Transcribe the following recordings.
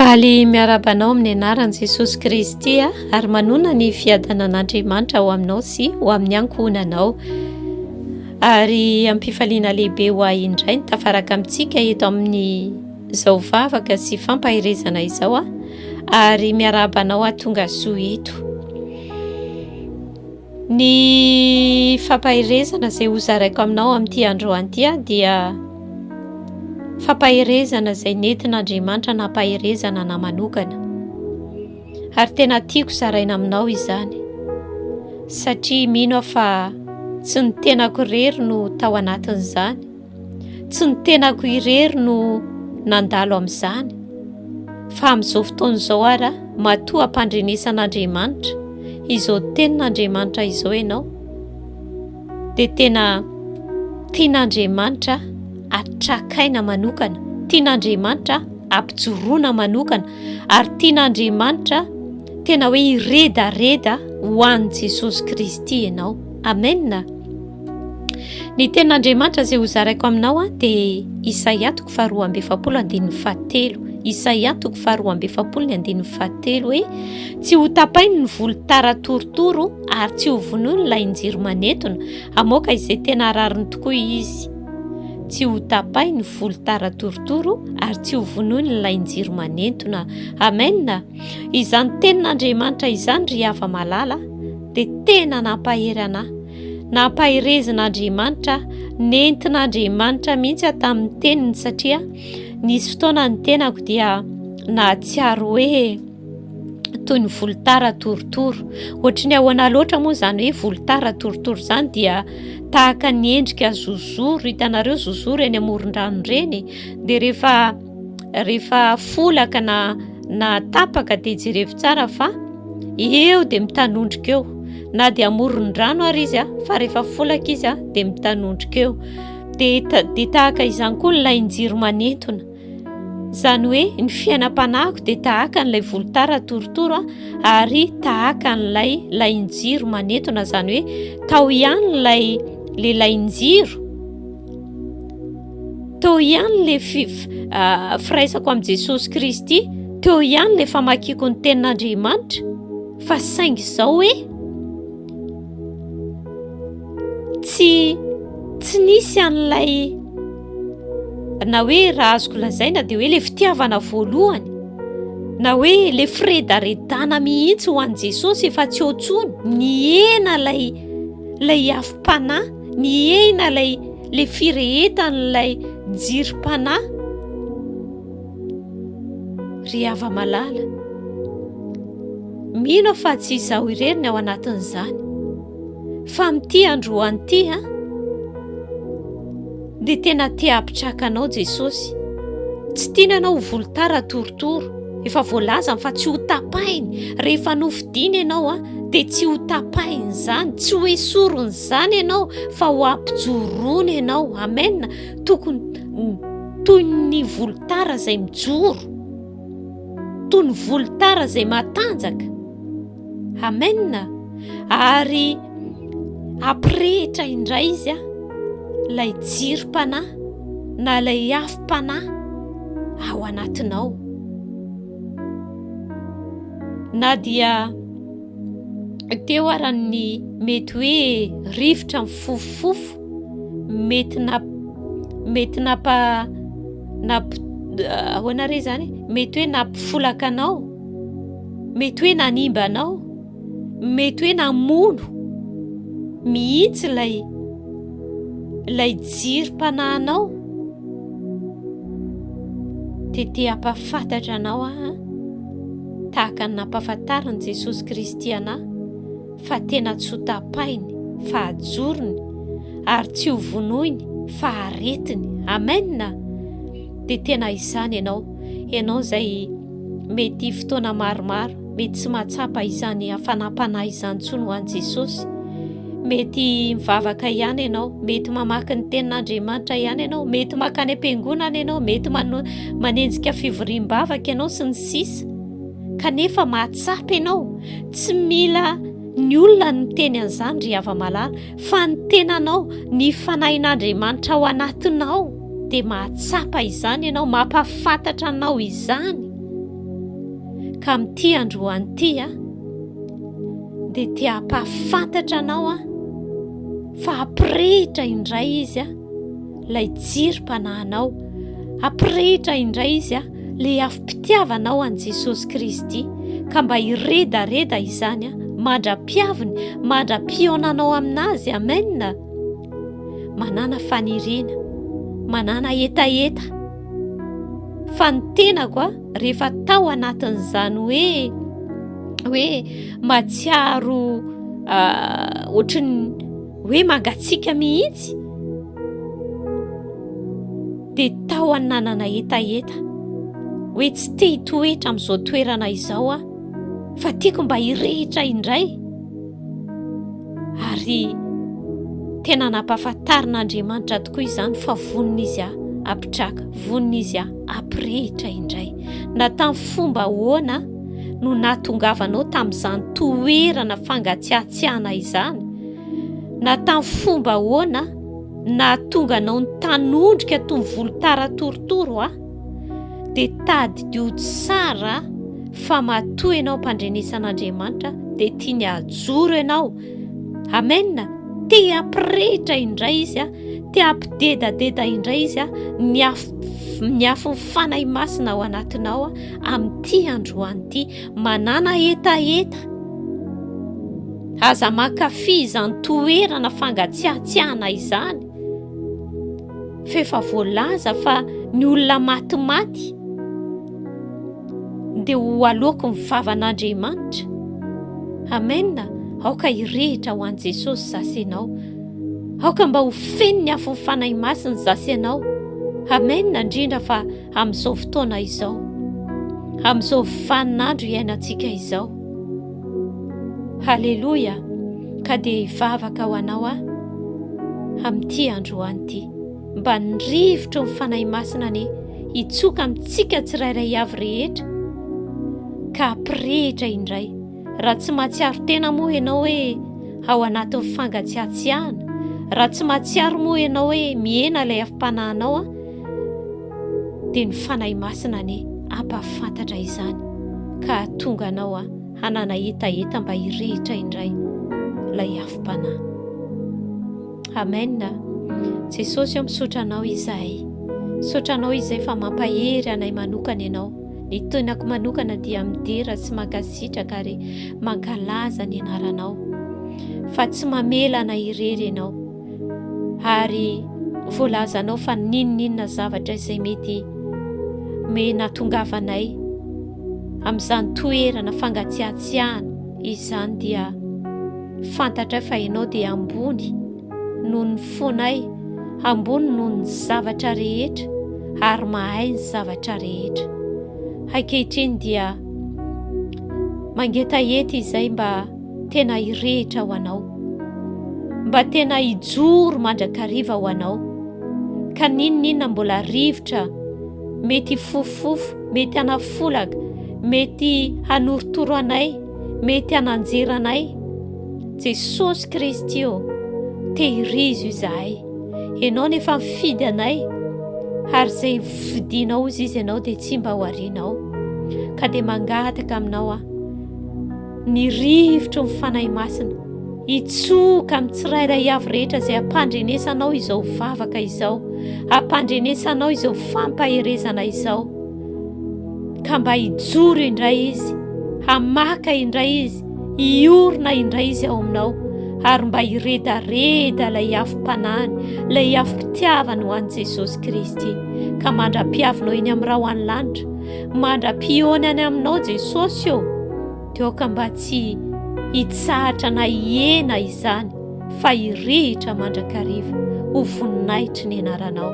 Faly miarahaba anao amin'ny anaran'i Jesosy Kristy ary manona ny fiadanan'Andriamanitra ho aminao sy ho amin'ny ankohonanao. Ary ampifaliana lehibe ho ahy indray ny tafaraka amintsika eto amin'ny izao vavaka sy fampaherezana izao aho ary miarahaba anao aho tonga soa eto. Ny fampaherezana izay hozaraiko aminao amin'ity androany ity dia fampaherezana izay nentin'Andriamanitra nampaherezana anà manokana. Ary tena tiako zaraina aminao izany satria mino aho fa tsy ny tenako irery no tao anatin'izany. Tsy ny tenako irery no nandalo amin'izany, fa amin'izao fotoana izao ara, matoa ampandrenesan'Andriamanitra izao tenin'Andriamanitra izao ianao, dia tena tian'Andriamanitra atrakaina manokana, tian'Andriamanitra ampijoroana manokana, ary tian'Andriamanitra tena hoe hiredareda ho an'i Jesosy Kristy ianao. Amen. Ny tenin'Andriamanitra izay hozaraiko aminao dia Isaia toko faharoa amby 40 andininy fahatelo. Isaia toko faharoa amby 40 ny andininy fahatelo hoe tsy ho tapainy ny volotara torotoro ary tsy ho vonoiny ilay injiro manetona, hamoaka izay tena rariny tokoa izy. Tsy ho tapainy ny volotara torotoro ary tsy ho vonoiny ilay injiro manentona. Amen. Izany tenin'Andriamanitra izany ry hava-malala dia tena nampahery anah. Nampaherezin'Andriamanitra, nentin'Andriamanitra mihitsy aho tamin'ny teniny satria nisy fotoana ny tenako dia nahatsiaro hoe toy ny volotara torotoro. Ohatry ny ahoana loatra moa izany hoe volotara torotoro izany dia tahaka ny endrika zozoro, hitanareo zozoro eny amoron-drano ireny, dia rehefa rehefa folaka na na tapaka dia jerevo tsara fa eo dia mitanondrika eo na dia amoron-drano ary izy a fa rehefa folaka izy a dia mitanondrika eo dia dia tahaka izany koa ny lain-jiro manentona izany hoe ny fiainam-panahiko dia tahaka an'ilay volotara torotoro a ary tahaka an'ilay lain-jiro manentona izany hoe tao ihany ilay le lain-jiro Teo ihany le firaisako amin'i Jesosy Kristy, teo ihany le famakiako ny tenin'Andriamanitra, fa saingy izao hoe tsy tsy nisy an'ilay na hoe raha azoko lazaina dia hoe le fitiavana voalohany na hoe le firedaredana mihitsy ho an'i Jesosy efa tsy eo intsony, nihena ilay ilay afom-panahy, nihena ilay Le firehetan'ilay jirom-panahy ry hava-malala. Mino aho fa tsy izaho irery ny ao anatin'izany. Fa amin'ity androany ity a, dia tena te hampitraka anao Jesosy. Tsy tiany ianao ho volotara torotoro. Efa voalazany fa tsy ho tapahiny. Rehefa nofidiny ianao a, dia tsy ho tapahiny izany, tsy ho esoriny izany ianao fa ho ampijoroany ianao. Amen. Tokony toy ny volotara izay mijoro, toy ny volotara izay matanjaka. Amen. Ary ampirehitra indray izy a, ilay jirom-panahy na ilay afom-panahy ao anatinao. Na dia teo ara ny mety hoe rivotra mifofofofo mety na mety nampa namp ahoana re izany mety hoe nampifolaka anao mety hoe nanimba anao mety hoe namono mihitsy ilay ilay jirom-panahinao dia te hampahafantatra anao aho tahaka ny nampahafantarin'i Jesosy Kristy anà fa tena tsy ho tapahiny fa hajorony ary tsy ho vonoiny fa haretiny. Amen! Dia tena izany ianao, ianao izay mety fotoana maromaro, mety tsy mahatsapa izany hafanam-panahy izany intsony ho an'i Jesosy. Mety mivavaka ihany ianao, mety mamaky ny tenin'Andriamanitra ihany ianao, mety mankany am-piangonana ianao, mety manenjika fivoriam-bavaka ianao sy ny sisa. Kanefa mahatsapa ianao, tsy mila ny olona no miteny an'izany ry hava-malala, fa ny tenanao, ny fanahin'Andriamanitra ao anatinao dia mahatsapa izany ianao, mampahafantatra anao izany. Ka amin'ity androany ity a, dia te hampahafantatra anao aho fa hampirehitra indray izy a, ilay jirom-panahinao. Hampirehitra indray izy a, ilay afom-pitiavanao an'i Jesosy Kristy, ka mba hiredareda izany a, mandra-piaviny, mandra-pihaonanao aminazy. Amen. Manàna faniriana, manàna hetaheta. Fa ny tenako a, rehefa tao anatin'izany hoe hoe mahatsiaro ohatran'ny hoe mangatsiaka mihitsy dia tao aho nanana hetaheta hoe tsy te hitoetra amin'izao toerana izao aho fa tiako mba hirehitra indray. Ary tena nampahafantarin'Andriamanitra tokoa izany fa vonona izy hampitraka, vonona izy hampirehitra indray. Na tamin'ny fomba ahoana no nahatongavanao tamin'izany toerana fangatsiatsiahana izany, na tamin'ny fomba ahoana nahatonga anao nitanondrika toy ny volotara torotoro aho, dia tadidio tsara fa matoa ianao ampandrenesan'Andriamanitra dia tiany hajoro ianao. Amen. Te hampirehitra indray izy a, te hampidedadeda indray izy a, ny afo ny afon'ny fanahy masina ao anatinao a, amin'ity androany ity. Manàna hetaheta. Aza mankafy izany toerana fangatsiatsiahana izany. F'efa voalaza fa ny olona matimaty dia ho aloaky ny vavan'Andriamanitra. Amen. Aoka hirehitra ho an'i Jesosy zasy ianao. Aoka mba ho feno ny afon'ny Fanahy Masina zasy ianao. Amen, indrindra fa amin'izao fotoana izao. Amin'izao vaninandro iainantsika izao. Haleloia! Ka dia hivavaka ho anao aho amin'ity androany ity. Mba ny rivotry ny Fanahy Masina anie hitsoka amintsika tsirairay avy rehetra ka hampirehitra indray. Raha tsy mahatsiaro tena moa ianao hoe ao anatin'ny fangatsiatsiahana, raha tsy mahatsiaro moa ianao hoe mihena ilay afom-panahinao, dia ny Fanahy Masina anie hampahafantatra izany ka hahatonga anao hanana hetaheta mba hirehitra indray ilay afom-panahy. Amen. Jesosy ô misaotra anao izahay. Misaotra anao izay fa mampahery anay manokana ianao. Ny tenako manokana dia midera sy mankasitraka ary mankalaza ny anaranao. Fa tsy mamela anay irery ianao. Ary voalazanao fa n'inon'inona zavatra izay mety me nahatongavanay amin'izany toerana fangatsiatsiahana izany dia fantatray fa ianao dia ambony noho ny fonay, ambony noho ny zavatra rehetra ary mahay ny zavatra rehetra. Ankehitriny dia mangetaheta izay mba tena hirehitra ho anao, mba tena hijoro mandrakariva ho anao, ka n'inon'inona mbola rivotra mety hifofofofo, mety hanafolaka, mety hanorotoro anay, mety hananjera anay. Jesosy Kristy ô, tehirizo izahay. Ianao no efa nifidy anay, ary izay fidinao hozy izy ianao dia tsy mba ho arianao. Ka dia mangataka aminao aho, ny rivotry ny Fanahy Masina hitsoka amin'ny tsirairay avy rehetra izay ampandrenesanao izao vavaka izao, ampandrenesanao izao fampaherezana izao, ka mba hijoro indray izy, hamaka indray izy, hiorina indray izy ao aminao, ary mba hiredareda ilay afom-panahiny, ilay afom-pitiavany ho an'i Jesosy Kristy, ka mandra-piavinao eny amin'ny rahon'ny lanitra, Mandra-pihaona any aminao Jesosy ô, dia aoka mba tsy hitsahatra na hihena izany fa hirehitra mandrakariva ho voninahitry ny anaranao.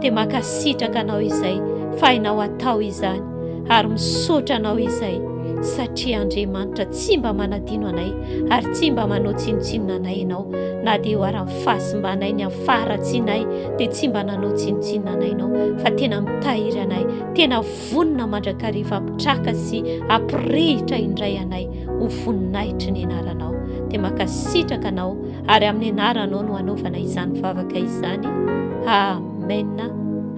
Dia mankasitraka anao izay fa hainao atao izany ary misaotra anao izay satria Andriamanitra tsy mba manadino anay ary tsy mba manao tsinontsinona anay ianao na dia eo ary amin'ny fahasimbanay ny amin'ny faharatsianay dia tsy mba nanao tsinontsinona anay ianao fa tena mitahiry anay tena vonona mandrakariva hampitraka sy hampirehitra indray anay ho voninahitry ny anaranao dia mankasitraka anao ary amin'ny anaranao no hanaovana izany vavaka izany amen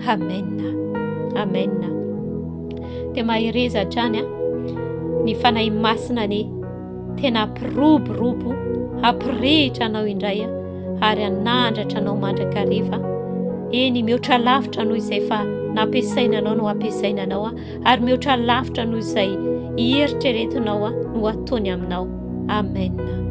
amen amen dia mahereza hatrany a. Ny Fanahy Masina anie tena hampiroborobo, hampirehitra anao indray ary hanandratra anao mandrakariva. Eny, mihoatra lavitra noho izay fa nampiasaina anao no hampiasaina anao ary mihoatra lavitra noho izay ieritreretinao no hataony aminao. Amen.